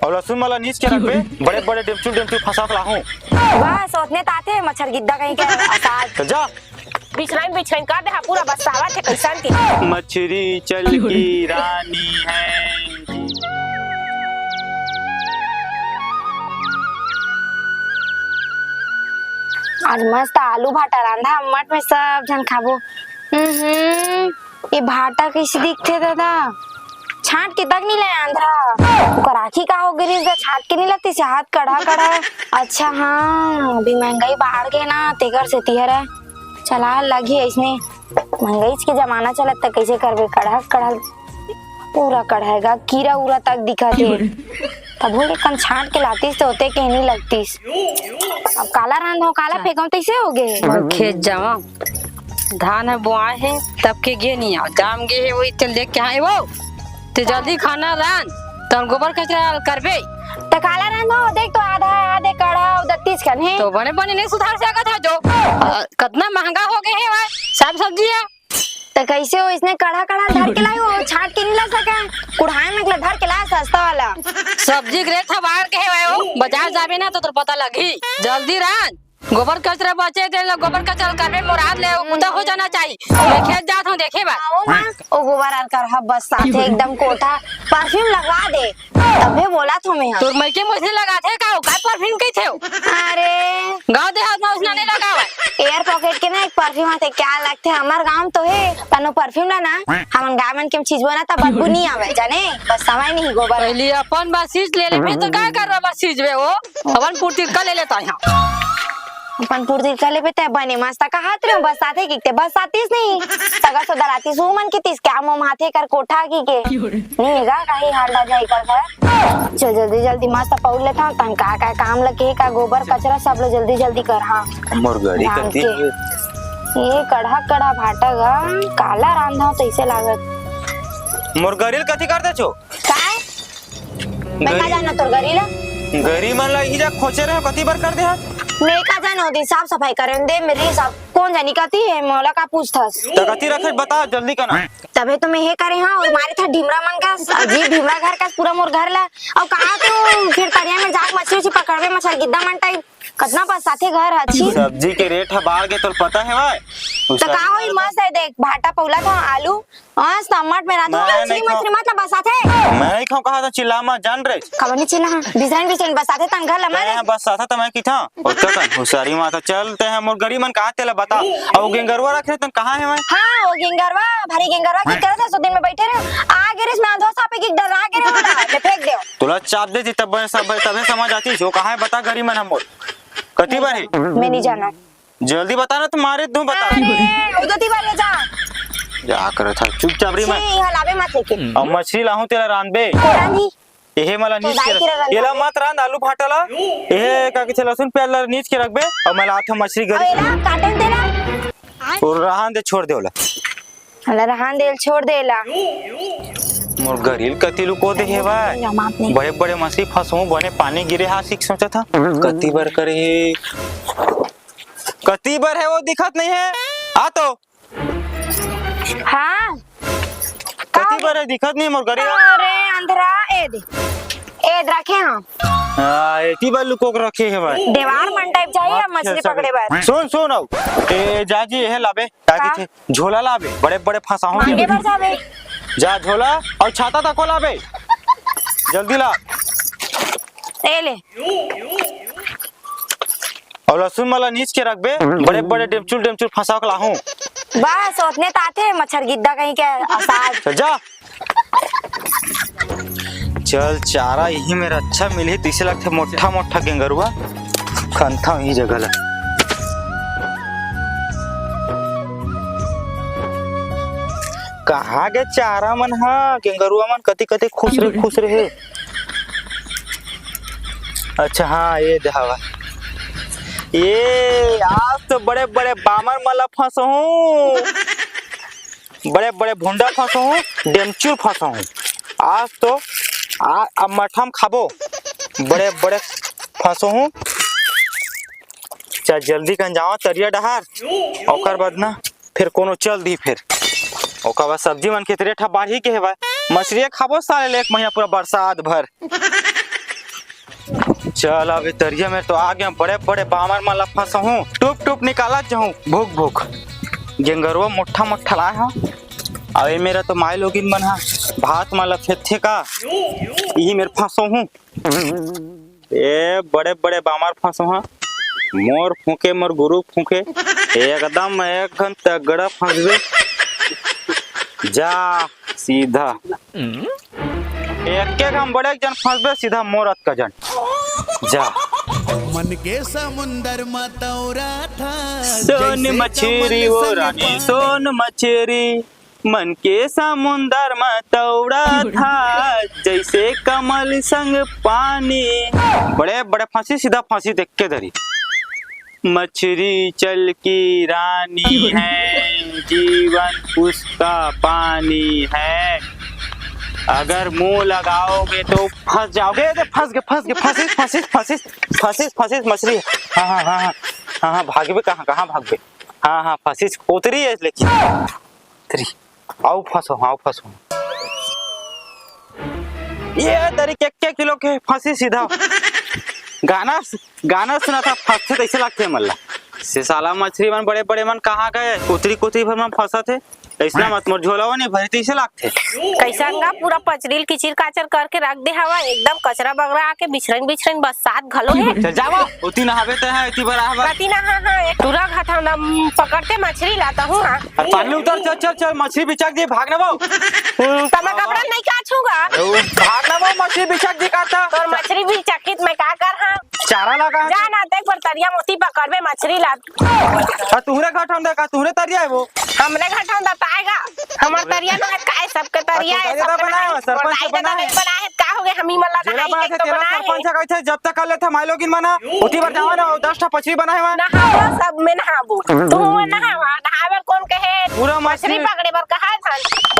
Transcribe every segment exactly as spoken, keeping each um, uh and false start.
अउ लहसुन मन ला नीच के रखबे, बड़े बड़े डेमचुल डेमचुल फंसा के लाहूं। बस ओतने ताते मच्छर गिद्दा कहीं के असाद। त जा। बिछराइन बिछराइन कर दे हा पूरा बस्सावत हे कइसन के। मछरी चल की रानी है। आज मस्त आलू भाटा रांधा, अम्मट में सब झन खाबो। हम्म, ये भाटा कइसे दिखथे दादा? छांट के तक नहीं ले आंध्रा। ओकर आँखी का हो गे रिहिस गा, छांट के नहीं लगती से हाथ कढ़ा कढ़ा। अच्छा हाँ, अभी महंगाई बाढ़ गे ना, तेकर सेती हरे। चला लगी अइसने, महंगाई के जमाना चलत त कइसे करबे, कढ़ा कढ़ा पूरा कढ़ाएगा, कीरा उरा तक दिखत हे। तभो ले कन छांट के लातीस त ओते के नहीं लगतीस। अब काला रांधव, काला फेंकव, तइसे हो गे। मैं खेत जावा, धान ह बोआए हे, तब के गे नहीं आव, जाम गे हे, वही चल देख के आए वो। ते जल्दी खाना रांध, तन गोबर कचरा करबे। त काला रांधव, देख तो आधा आधे कढ़ा उदत्तीस कन हे। तो बने बने नहीं सुधार सकत हा जो। अ, कतना महंगा हो गे हे भाई, सब सब्जी हे। त कइसे हो, इसने कढ़ा कढ़ा धर के लाई हो, छांट के नहीं ला सके, कुढ़ाए में एकला धर के ला सस्ता वाला। सब्जी के रेट ह बाढ़ गे हे भाई, वो बाजार जाबे ना तो तोर पता लगही। जल्दी रांध, गोबर कचरा बचे तेला गोबर कचरा करबे, मोराद ले, उता हो जाना चाहिए। मैं खेत जात हूँ देखे बर। आओ माँ, ओ गोबर अर कर हब बस साथे एकदम कोठा परफ्यूम लगवा दे। तभे बोला थो मैं हा। तोर मइके मुझे लगाथे का, का परफ्यूम कहिथे हो? अरे। गाँव देहात में उसना नहीं लगावय। एयर पॉकेट के ना एक परफ्यूम आथे, क्या लगथे, हमर गाँव तो हे, तनो परफ्यूम ला ना, हमन गाय मन के छिंचबो ना, त बदबू नहीं आवे, जाने, बस समय नहीं गोबर। पहली अपन बस सींच ले ले, फिर तो का करबा बस सींचबे वो? अपन पुरतिरका ले लेता यहाँ। अपन पुरतिरका लेबे ते बने मस्त कहात रहे, बस साथे की ते बस आतीस नहीं। सगा सोदर आतीस, वो मन के तीस, क्या मोम हाथे कर कोठा की के। नहीं गा, काहे हाल डा जाए कर है। चल जल्दी जल्दी मस्त पौल लेता हूँ, तन का का काम लगे का गोबर कचरा सब लो जल्दी जल्दी कर, हाँ। मोर गरी रांध करती के। हुए। ये कढ़ा कढ़ा भाटा गा, काला रांधा तो इसे लागत। मोर गरी ल कथी कर दे छो? काय? मैं का गरी जाना तोर गरी ला? गरी मन ला इही जा खोचे रहे, कथी बर कर दे हाथ? मैं का जानो, दिन साफ सफाई करे दे मेरी सब, कौन जानी कथी है, मोला का पूछथस? त कथी रखे बता जल्दी कना। तभे तो मैं हे करे हाँ, और मारे था ढिमरा मन का, अजीब ढिमरा घर का पूरा मोर घर ला। और कहा तू फिर तरिया में जाके मछली उछली पकड़बे, मछली गिद्दा मन टाइप, कतना बरसाथे घर ह, छी। सब्जी के रेट ह बाढ़ गे, तोर पता है भाई? तो का होई, मस्त है, देख, भाटा पौला था, आलू, मस्त अम्मट में रांधो, मैं मछली, नहीं खाऊं। मछली मत ना बरसाथे। मैं नहीं खाऊं, कहा था चिल्ला मत, जान रे। खबर नहीं चिल्ला, बिसरन बिसरन बरसाथे, तन घर लमा मैं दे। यहाँ बरसाथा तो मैं की था। ओ चकन, हुसारी माता, चलते हैं, मोर गरी मन कहाँ तेला बता। अब वो गेंगरवा रखे तन कहाँ है मैं? हाँ, वो गेंगरवा, भारी गेंगरवा की करत है, सो दिन में बैठे रहे। आ गे रे, मैं आंधवा सापे की डरा गे रे, मैं फेंक दे। तोला चाप दे जी, तब सब, तबे समझ आती, जो कहाँ है बता गरी मन हम बोल। कती बार है? मैं नहीं जाना। जल्दी बता ना, तुम्हारे दो बता। अरे, उधर ती बार जा। जा कर था, चुपचाप रही छी, मैं। यहाँ लाबे मत लेके। अब मछली लाहूं तेला रांधबे। तेरा नहीं। एहे मला तो नीच के दाई रख। तेरा रंधा एला है। मत रांध, आलू भाटा ला। एहे का किथे लहसुन प्याज ला नीच के रखबे। अब मैं लाथों मछली अब गरी। एला काटन तेला। और रहन दे, छोड़ दे ओला। अला रहन दे, छोड़ दे एला। मोर गरी ल कति लुको दे हे भाई। या माफ नहीं। बड़े बड़े मछली फंसो, बने पानी गिरे हा, सीख सोचा था। कति बर करे हे? कति बर है वो दिखत नहीं है। आ तो। हाँ। कति बर है दिखत नहीं मोर गरी। अरे अंधरा, ए दे। ए दे रखे हाँ। हाँ, एती बर लुको के रखे हे भाई। देवार मन टाइप चाहिए अब मछली पकड़े बर। सुन, सुन, आओ। ए, जा जी, ये लाबे। का का? किथे? झोला लाबे, बड़े बड़े फंसाहूं मांगे बर जाबे। जा झोला और छाता तको लाबे, जल्दी ला। ए ले। और लहसुन मला नीच के रखबे, बड़े बड़े डेमचुल डेमचुल फंसा के लाहूं। बस ओतने ताते मच्छर गिद्दा कहीं के असाद। चल जा। चल, चारा इही मेर अच्छा मिलही, तइसे लगथे मोट्ठा मोट्ठा गेंगरुआ खनथंव इही जगह ला। कहाँ गे चारा मन ह? गेंगरुआ मन कति कति खुसरे खुसरे हे। अच्छा, हाँ, ये दे हवा। ये आज तो बड़े बड़े बामर मन ला फंसहूं। बड़े बड़े भुंडा फंसो हूँ, डेमचुर फंसो हूँ। आज तो आ, अब मठम खाबो, बड़े बड़े फंसो हूँ। चल जल्दी कन जावा तरिया डहार, ओकर बाद ना फिर कोनो चल दी फिर। ओकर बाद सब्जी मन के रेट ह बाढ़ी के हे भाई, मछरिया खाबो साले ले एक महीना पूरा बरसात भर। चल, अभी तरिया में तो आ गया, बड़े बड़े बामर मन ला फंसहूं, टुप टुप निकालत जाहूं, भुक भुक। गेंगरुआ मोट्ठा मोट्ठा लाए हंव, अउ ए मेरा तो माई लोगिन मन हा भात मन ला फेंकथे का, इही मेर फंसहूं। ए बड़े बड़े बामर फंसहूं, मोर फूंके, मोर गुरु फूंके, एकदम एक घन तगड़ा फंसबे। जा सीधा। एक एक हम बड़े जन फंसबे, सीधा मोर अतका जन। जा। मन के समुंदर म तौरा था, सोन जैसे मछरी कमल वो संग रानी, पानी। सोन मछरी, मन के समुंदर म तौरा था, जैसे कमल संग पानी। बड़े बड़े फंसी, सीधा फंसी देख के धरी। मछरी जल की रानी है, जीवन उसका पानी है। अगर मुंह लगाओगे तो फंस जाओगे। ए दे, फंस गे, फंस गे, फंसिस, फंसिस, फंसिस, फंसिस, फंसिस मछरी। हाँ, हाँ, हाँ, हाँ, हाँ, हाँ, भागबे कहाँ, कहाँ भागबे? हाँ, हाँ, फंसिस, उतरी है लेकिन। उतरी। अउ फंसो, हाँ, अउ फंसो। ए दरी के, के किलो के फंसी सीधा। गाना, गाना सुनाथे, फंसथे तइसे लागथे हमन ला। से साला मछरी मन बड़े बड़े मन कहाँ गए? कोतरी कोतरी भर मन फंसथे। अइसना मत मोर झोला वो नहीं भरी तइसे लागथे। कइसन गा पूरा पचरी ल किचिर काचर करके रख दे हवा, एकदम कचरा बगरा आके बिछरन बिछरन बरसात घलो हे। चल जावा, ओती नहाबे ते हा, एती बर आहा बर। कति नहा, हाँ, एक टूरा घाटा ना पकड़ते मछरी ला तहूँ, हाँ। अब पानी उतर, चल, चल, चल, मछरी बिचक दी, भाग ना वो। हम्म, त मैं कपड़ा नहीं का छूगा। अरे वो भाग ना वो, मछरी बिचक दी का था। तोर मछरी बिचकित मैं का कर, हाँ। चारा लगा है। जा ना, देख बर तरिया मोती पकड़बे मछरी ला। हाँ, तुहरे घाटा में देखा, तुहरे तरिया है वो। हमरे घाटा में बताएगा। हमर तरिया ना है, काय सबके तरिया है, अच्छा, सबके तरिया ना है, सरपंच बना है। बना है, का हो गए, हमी मला जेला ना बना है, थे, तो तेला बना है। सरपंच का कहे थे, जब तक कर लेथे, माई लोगिन मना, ओती बर जावा ना, दस ठा पछरी बना है वहाँ। नहावा, सब में नहाबो। तू वो नहावा, नहावे कौन कहे? पूरा मछरी मछली पकड़े बर कहा था।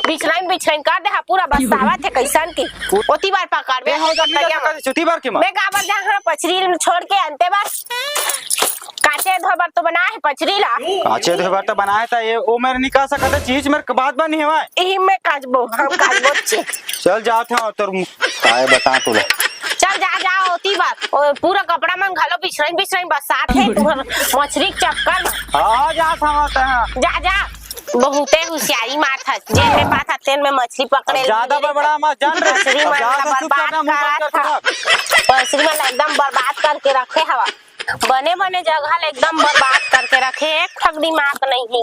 बिछलाइन, बिछलाइन कर दे, हाँ, पूरा बस्तावा थे कैसन की। ओती बर पकड़बे, ए, हो जा, तरिया में। चुती बर के माँ। मैं का बर जा, हाँ, पछरी छोड़ के अंते बर। काचे धोए बर तो बना है पछरी ला। काचे धोए बर तो बना है, त ये, ओ मेर निकाल सकत है, चीज मेर बात बनी है। इही में काचबो, हम काचबो चे। चल जात हंव, तोर मु-, काय बता तोला। चल जा, जा, ओती बात। ओ, पूरा कपड़ा मन घलो बिछरइन, बिछरइन बसात हे, तुहर मछरी के चक्कर में। हाँ, जात हंव, तैं। जा, जा। बहुते हुसियारी मारत हस। जेन में पात हस, तेन में मछरी पकड़े अब ज्यादा ले। बड़बड़ा मत जान रे। मछरी अब मन ज्यादा ला सुत बर्बाद करना, मुंह बंद करत कर हस। मछरी मन ला एकदम बर्बाद करके रखे हवा। बने, बने जगह ला एकदम बर्बाद करके रखे, एक ठक दिमाग नहीं है।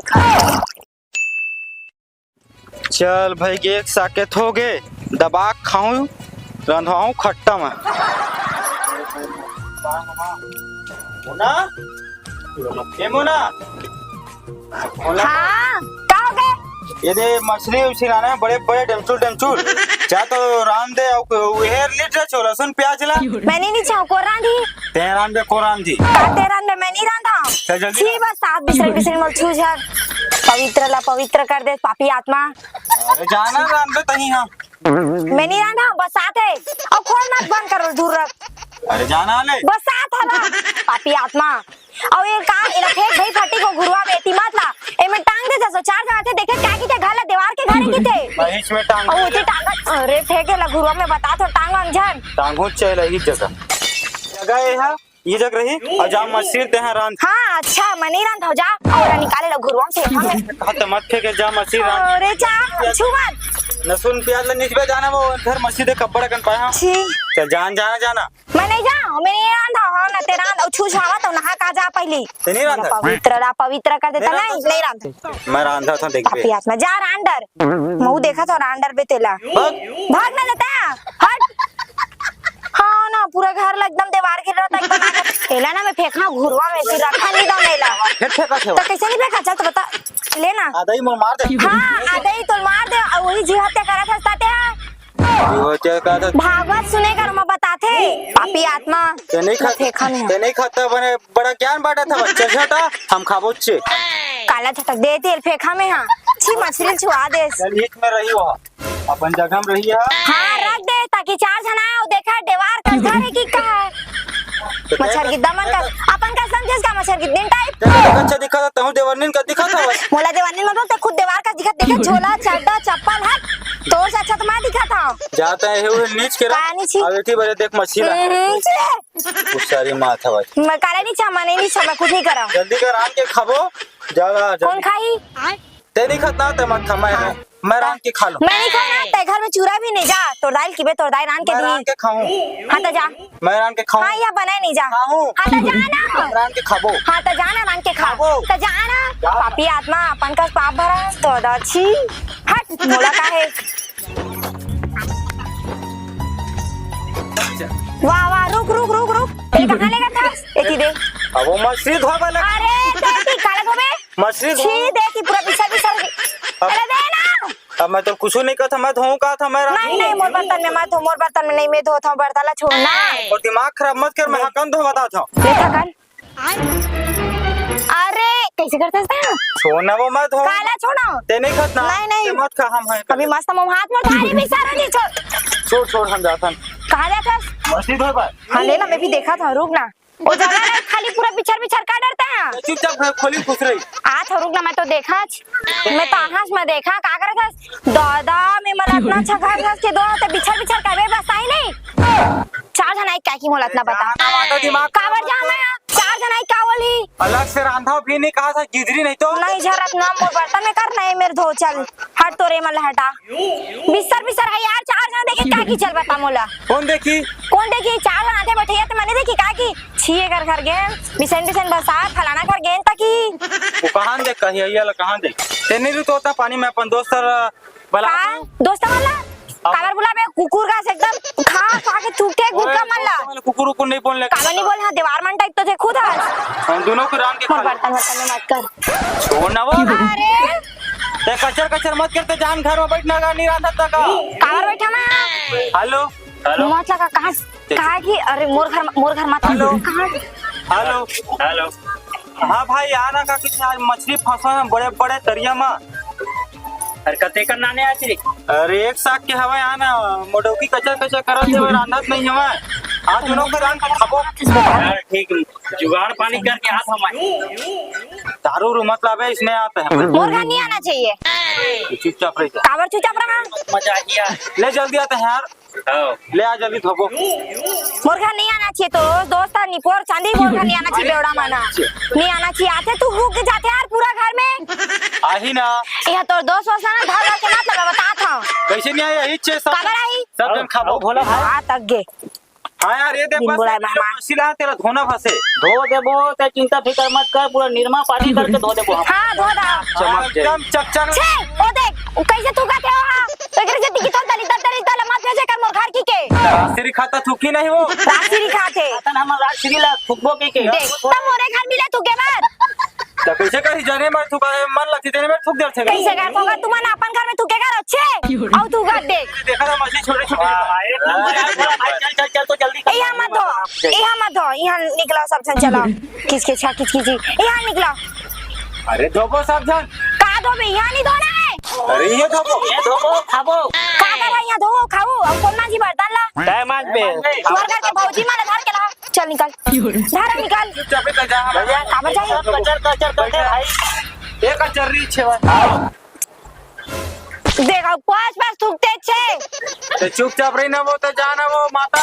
चल भाई, गे एक साकेत हो गे, दबा के खाऊं, रंधवाऊं खट्टा में। मोना, ए मोना, मोना। हाँ, का हो गए? ये दे मछली उछली लाना है, बड़े बड़े डेमचुल डेमचुल। जा तो रांध दे, अउ हेर लीट रे छो, लहसुन प्याज ला। मैं नहीं, नहीं चाहूँ, को रांधी। तैं रांध दे, को रांधी। का तैं रांध दे, मैं नहीं रांधा। चल जल्दी। छी, बस सात बिसरे बिसरे मल छू झर। पवित्र ला पवित्र कर दे, पापी आत्मा। अरे जाना रांध दे तहीं, हाँ। मैं नहीं रांधा, बसात हे। अउ खोल मत, बंद करो, दूर रख। अरे जाना ले। बसात हे ना, पापी आत्मा। अउ ये का, एला फेंक भाई फटी को घुरुआ में, एती मत ला। ए में टांग दे जसो, चार जगह थे, देखे क्या की थे, घर ला, दीवार के घर की थे। बीच में टांग। अउ उती टांग, अरे फेंके ला घुरुआ में, बता तो टांग वांग झन। टांगो चल ही जगह। जगह ये है। ये जग रही, अउ जा मछरी तेहा रांध। हाँ, अच्छा, मैं नहीं रांधव, जा, अउ निकाले ला घुरुआ से, हाँ, मैं कहा तो मत फेंके, जा मछरी रांध। अरे जा, छू मत। लहसुन प्याज ला निचबे जाना, वो घर मछली दे कब्बड़ अकन पाए, हाँ। छी। चल, जान, जाना, जाना। मैं नहीं जाऊँ, मैं नहीं रांधव, हाँ, ना ते रांध, अउ छू छावा तो नहा का जा पहली। ते नहीं रांधा? पवित्र ला पवित्र कर देता, नहीं नहीं, रांधा। नहीं रांध। मैं रांधा था, देख बे। पापी आत्मा, जा रांडर। महू देखा था रांडर बे तेला। भाग। भाग ना लेता, हट। हाँ ना, पूरा घर ला एकदम दीवार गिर रहा था, एकदम आगे। एला ना मैं फेंका घुरुआ में, तू रखा नहीं दो मेला। फिर फेंका थे। तो कैसे नहीं फेंका? चल तो बता, ले ना। आधा ही मोर मार दे। हाँ, आधा ही तो मार दे, अउ वही जी हत्या करा था, साथे हाँ। जी हत्या करा था। भागवत सुने कर मैं बताथे, पापी आत्मा। ते नहीं खा-, फेंका नहीं। ते नहीं खाता बने, बड़ा ज्ञान बांटा था बच्चा, झटा, हम खाबो चे। काला झटक दे तेल फेंका में हाँ। छी मछली छुआ दे। चल, ईख में रही हो। अपन जगह में रहिए। हाँ, रख दे, ताकि चार झन आए अउ देखा, देवार का घर है कि का है? तो मच्छर देख, की दमन का, देख। अपन का समझेस का मच्छर की दिन टाइप? देख, देख, अच्छा दिखा था, तहूँ देवरनीन का दिखा था बस। मोला देवरनीन मतलब, ते खुद देवार का दिखत, देखे, झोला, चड्डा, चप्पल, हट। तोर से अच्छा तो मैं दिखा था। जात हे, हे नीच के रख। का नीच? अब एती बरे देख मछली ला। हम्म, छे। कुछ सारी माथा बात। मैं काला नीच, मैं नहीं नीच, मैं कुछ नहीं करव। जल्दी कर, आन के खाबो। जा, जा, जा। कौन खाही? ते नहीं खात ना, ते मत खा, मैं, हाँ। मैं रांध के खा लूं। मैं नहीं खाना, ते घर में चूरा भी नहीं, जा, तोर दाई ल किबे, तोर दाई रांध के मैं दी। रांध के खाऊं। हाँ, तो जा। मैं रांध के खाऊं। हाँ, या बनाए नहीं, जा। खाऊं। हाँ, तो जा ना। रांध के खाबो। हाँ, तो जा ना, रांध के खा। खाबो। तो जा ना। जा। पापी आत्मा, अपन का पाप भरा, तो दा छी। हट, मोला का है? वाह, वाह, रुक, रुक, रुक, रुक। ये कहाँ लेगा था? एती दे। अब वो मछली धोबे लग। अरे, ते एती काला धोबे? मछली धो। छी, दे एती पूरा बिसर, बिसर। अब अरे, दे ना। अब मैं तो कुछ नहीं कहता, मैं धोऊं कहा था, मैं नहीं, नहीं, मोर बर्तन में मत धो, मोर बर्तन में नहीं, मैं धोता हूँ, बर्तन ला छोड़ ना। और दिमाग खराब मत कर, मैं हकन धो बताता हूँ। ले थकन। अरे, कैसे करते हैं? छोड़ ना वो, मैं धोऊं। काला छोड़ो। ते नहीं खात ना? नहीं, नहीं। ते मत खा, हम हैं। अभी मस्त मोम हाथ में थारी भी सारा जी छोड़। छोड़, छोड़, हम जाथन। कहाँ जाथस? मछली धोए बर। हाँ, ले ना, मैं भी देखा था, रुक ना। वो जाला ना, खाली पूरा बिछर बिछर का डरता है। चुपचाप घर खोली घुस रही। आ था, रुक ना, मैं तो देखा, मैं तो आहास में देखा, का करत हस? दादा, मैं मला इतना अच्छा घर धस के दो, ते बिछर बिछर करबे बस आई नहीं। चार जना एक काकी मोला इतना बता। ना, ना, दिमाग काबर जा मैं? चार जना एक का बोली? अलग से रांधा भी नहीं कहा था, गिदरी नहीं तो। नहीं झरत ना, मोर बर्तन में कर नहीं, मेरे धो चल। हट तो रे, मला हटा। बिस्तर, बिस्तर है यार, चार जना देखे का की चल बता मोला। कौन देखी? कौन देखी? चार जना आते बैठे हैं, तो मैंने देखी का की? छी एकर घर गेन, बिसेन, बिसेन बरसात, फलाना घर गेन तकी। वो कहाँ देख कही है, ये ला कहाँ देख? तेने भी तोता पानी में अपन दोस्त सर बला का? तू। दोस्त वाला? अब काबर बुलाबे? कुकुर का से एकदम खा, खा के थूके ओए, गुटका मन ला। दोस्त मन कुकुर उकुर नहीं बोलने का। काबर नहीं बोल? हाँ, दीवार मन टाइप तो थे खुद आज। हम दोनों को रांध के खा ले। बर्तन, बर्तन में मत कर। छोड़ ना वो। अरे। ते कचर कचर मत करते, जान घर में बैठना का, नहीं रांधत का। काबर बैठा मैं? हेलो। हेलो। मत लगा, कहाँ, कहाँ की? अरे, मोर घर, मोर घर मत। हेलो। कहाँ? हेलो। हेलो। हाँ भाई, आना का, कितना आज मछली फंसा है बड़े बड़े तरिया में। अरे, कते कर नाने आज रे? अरे, एक साग के हवा, आना, मोटौकी कचर कचर करत हवे, रांधत नहीं हवे। आज उन्हों के रांध के खाबो। यार, ठीक, जुगाड़ पानी करके हाथ हमारे। दारू रू मत लाबे, इसने आते हैं। मोर घर नहीं आना चाहिए। तू चुपचाप रह जा। काबर चुपचाप रहा? मजा आ गया। ले जल्दी आते हैं यार। हाँ। ले आ जल्दी धोबो। मोर घर नहीं आना चाहिए तो दोस्त, निपोर चांदी मोर घर नहीं आना चाहिए, बेवड़ा माना। नहीं आना चाहिए, आते तू हुक जाते यार पूरा घर में। आही ना। यह तो दोस्त वोस्त ना धर धर के मत लगा, बता था। कैसे नहीं आया? यही चीज सब। काबर आई? सब जन खाबो। भोला भाई। आ तक गे। हाँ यार, ये देख दिन बस बुलाए एक किलो मेहमान। मछली ला, तेरा धोना फंसे। धो देबो, ते चिंता फिकर मत कर, पूरा निरमा पानी करके धो देबो हम। हाँ, धो दा। चमक जाए। एकदम चकचक। छे, ओ देख, ओ कैसे थूकत हे ओ, हाँ? तो एकरे से दिखी तो दलित, दलित, दलित, मत भेजे कर मोर घर की के। राजश्री खाता थूकी नहीं वो। राजश्री खात हे। तन हमर राजश्री ला थूकबो की के। देख, तब मोरे घर मिले थूके बर। तो कैसे करी जाने मर थूका, मन लगती तेरे में थूक देते हैं। कैसे कर थूका? तुमन अपन घर में थूके कर अच्छे। और तू घर देख। देखा था मछली छोटे छोटे। हाँ, एक नंबर यार, भाई, चल, चल, चल, तो जल्दी कर। यहाँ मत धो, यहाँ मत धो, यहाँ निकला सब जन, चला। किस किस का किस किस, यहाँ निकला। अरे धोबो सब जन। का धोबे? यहाँ नहीं धोना है। अरे ये धोबो। ये धोबो, खाबो। का का भाई यहाँ धो खाओ, अब कौन मांझी बर्तन ला? तय मांझ बे। तोर घर के भौजी माला धर के ला, चल निकल। धर निकल। चुपचाप निकल जा। भैया, काबर जाए? कचर, कचर, कचर भाई। ये कचर रही छे भाई। देखो, पास पास थूकते छे। तो चुपचाप रही ना, वो तो जाना वो माता।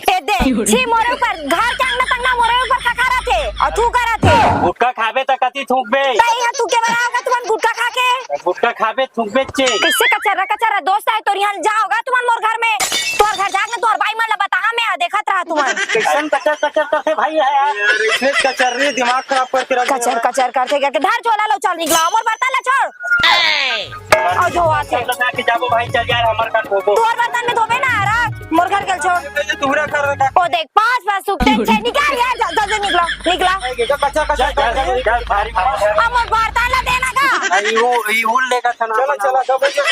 ए दे, छी मोरे ऊपर, घर के अंगना तंगना मोरे ऊपर खखरथे, और थूकथे। गुटखा खाबे त कति थूकबे? तई हा थूके बराबर का तुमन गुटखा खा के? गुटखा खाबे, थूकबे चे। किससे कचरा कचरा दोस्त आए तोर यहाँ जाओगा तुमन मोर घर में, तोर घर जाके तोर बाई मन ला बताहा मैं, देखत रहा तुमन। कैसन कचर कचर करथे भाई है यार। अरे, इसने कचर रही, दिमाग खराब करके रख दिया। कचर कचर करथे क्या? धर झोला लो, चल निकला, मोर बर्तन ला छोड़। और धोआ थे। बता के जाबो भाई, चल यार, हमर का धोबो। तोर बर्तन में धोबे ना, रख, मोर घर के छोड़। ये तुम्हरा घर रखा। ओ देख, पास पास सूखते छे, निकाल यार, जा, जा, जा, निकला, निकला। ये तो कच्चा, कच्चा, कच्चा, कच्चा, भारी मार। अब मोर बर्तन ला देना का? अरे वो, ये उड़ लेगा था ना। चलो, चलो, सब हो गया।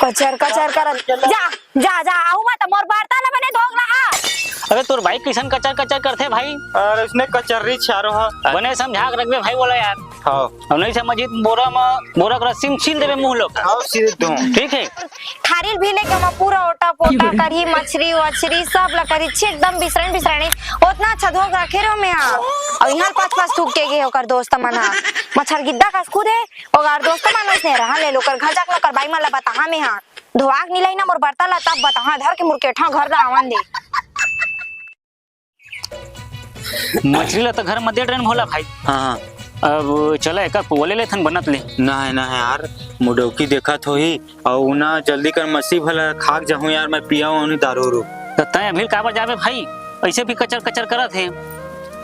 कचर, कचर कर, जा, जा, जा, आहू मत, मोर बर्तन ला बने धोक रहा। अबे तोर भाई किसन कचर, कचर करथे भाई। अरे उसने कचर्री छारो हा। बने समझा के रखबे भाई, बोला यार। हाँ। अउ नहीं समझी त बोरा म, बोरा के रस्सी म सील देबे मुंह लोग। आओ सीधे तुम। ठीक है। थारी ल भी लेके ओमा पूरा ओटा पोटा करही, मछरी वछरी सब ल करही, छी एकदम बिसरन बिसरन। ओतना अच्छा धोक रखे रहो मैं हा। अउ इहां पास पास थूक के गे ओकर दोस्त मन हा। मच्छर गिद्दा कस खुद हे, ओकर दोस्त मन उसने रहा ले लोकर घर जाके ओकर बाई मन ल बताहा मैं हा। धोआ के निलही ना मोर बर्तन ला, तब बताहा, धर के मुरकेठा घर ला आवन दे। मछली ला तो घर में दे डरेन भोला भाई। हाँ, हाँ। अब चला एक पुआ ले लेथन बनत ले। ना है, ना है यार, मुडौकी देखत होही, अउ ना जल्दी कर मछली भला खाक जाहूं यार, मैं पिया हूं दारू रू। तो तय अभी काबर जाबे भाई, ऐसे भी कचर कचर करत है,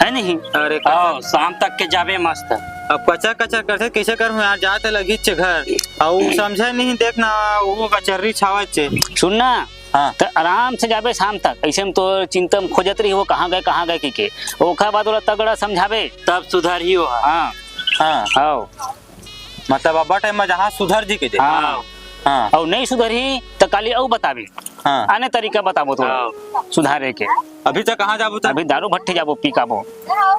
है नहीं? अरे आओ, शाम तक के जाबे मस्त। अब कचर कचर करथे, कैसे करहूं यार, जाए तो लगीच घर, अउ समझे नहीं, देख ना, वो कचर्री छावत चे। सुन ना, हाँ। त आराम से जाबे शाम तक, ऐसे में तो चिंता में खोजत रही, वो कहाँ गए, कहाँ गए, कहि के। ओखर बाद ओला तगड़ा समझाबे। तब सुधरही वो। हाँ। हाँ। आओ। मतलब अब्बा टाइम में जहाँ सुधर जी के दे। हाँ। हाँ। अउ नहीं सुधरही, त काली अउ बताबे। हाँ। आने तरीका बताबो तो हाँ। सुधारे के। अभी तक कहाँ जाबो त? अभी दारू भट्टी जाबो, पी काबो।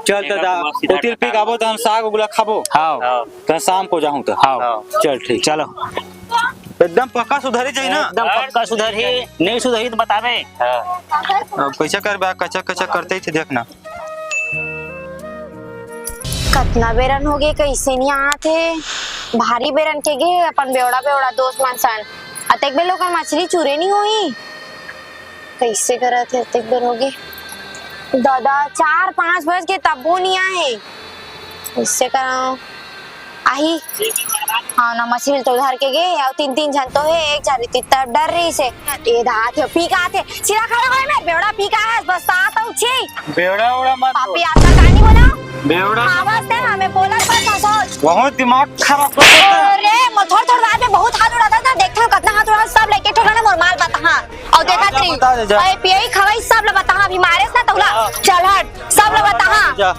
चल त एकदम दा-, मस्त उतिर पी काबो, त हम साग उगला खाबो। हाँ। हाँ। त शाम को जाहूं त। हाँ। चल ठीक। चलो। एकदम पक्का सुधरी जाही ना? एकदम पक्का सुधरही, नहीं सुधरही त बताबे। हाँ। अब कैसे करबे, कचक कचक करते ही थे, देखना। कतना बेरन होगे, कैसे नहीं आत हे? भारी बेरन के गे अपन बेवड़ा बेवड़ा दोस्त मन सन। अतेक बेर लोगन मछली चुरे नहीं होही। कैसे करत हे, अतेक बेर होगे। दादा, चार पाँच बज के तब्बो नहीं आए। कैसे करा? आही। हाँ ना, मछली तो धर के गे, अउ तीन तीन झन तो हे, एक झन इतना डर रही से। ये दात हे, पी का आथे, सिरा खड़ा होए में, बेवड़ा पी का है, बस सात अउ छी। बेवड़ा उड़ा मत बोल। पापी आत्मा कहानी बोला। बेवड़ा मत आवाज दे, बोल। हमें बोला मत सोच। बहुत दिमाग खराब कर देता है। अरे, मैं थोड़ थोड़ बात में बहुत हाथ उड़ाता था, देखता हूँ कितना हाथ उड़ा, सब लेके ठोका ना मोर माल बताहा। अउ देखा जा, तरी, बता दे, जा। अरे, पियई खवई सब ल बताहा, अभी मारेस ना तहुला। हाँ। चल हट, सब ल बताहा। जा।